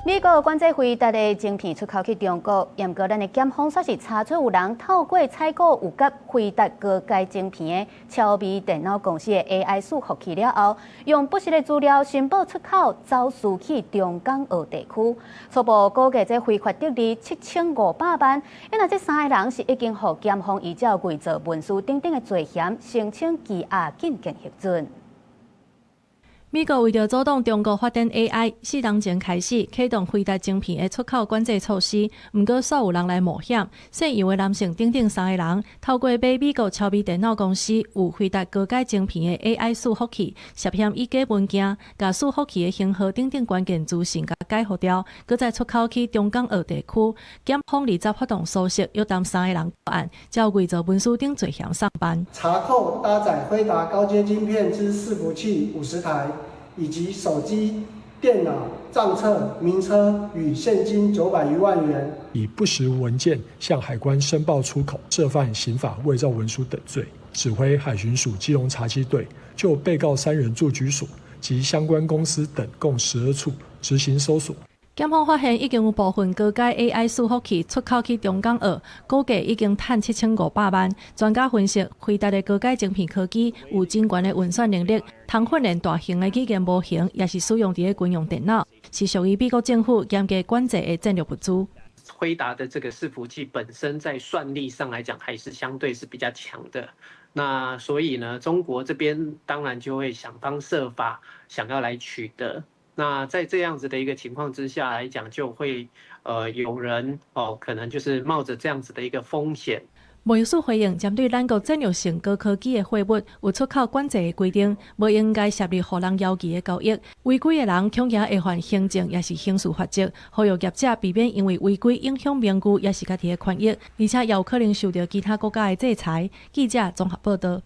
美國管制輝達的晶片出口去中國，毋過咱的檢方煞是查出有人透過採購有佮輝達高階晶片的超微電腦公司的 AI 伺服器了後，用不實的資料申報出口走私去中港澳地區，初步估計這非法得利7500萬。因為這三个人是已經予檢方依照偽造文書等等的罪嫌，申請羈押禁見核准。美國為著阻擋中國發展 AI，4年前開始啟動輝達晶片的出口管制措施。毋過，煞有人來冒險，姓楊的男性等等三个人，透過買美國超微電腦公司有輝達高階晶片的 AI 伺服器，涉嫌以假文件，共伺服器的型號等等關鍵資訊共改予掉，閣再出口去中港澳地區。檢方二十發動搜索，約談三个人到案，照偽造文書等罪嫌送辦。查扣搭載輝達高階晶片之伺服器50台，以及手機、電腦、賬冊、名車與現金900餘萬元。以不實文件向海關申報出口，涉犯刑法偽造文書等罪，指揮海巡署基隆查緝隊就被告三人住居所及相關公司等共12處執行搜索。檢方發現已經有部分高階 AI 伺服器出口去中港澳，估計已經趁7500萬。專家分析，輝達的高階晶片科技有真懸的運算能力，通訓練大型的語言模型，也是使用佇咧軍用電腦，是屬於美國政府嚴格管制的戰略物資。輝達的這個伺服器本身在算力上來講，還是相對是比較強的。那所以呢，中國這邊當然就會想方設法想要來取得。那在這樣子的一個情況之下來講，就會有人哦，可能就是冒着這樣子的一個風險。貿易署回應，針對咱國戰略性高科技的貨物有出口管制的規定，無應該設立予人猶疑的交易。違規的人恐驚會犯行政抑是刑事罰則，呼籲業者避免因為違規影響名譽，抑是家己的權益，而且也有可能受到其他國家的制裁。記者綜合報道。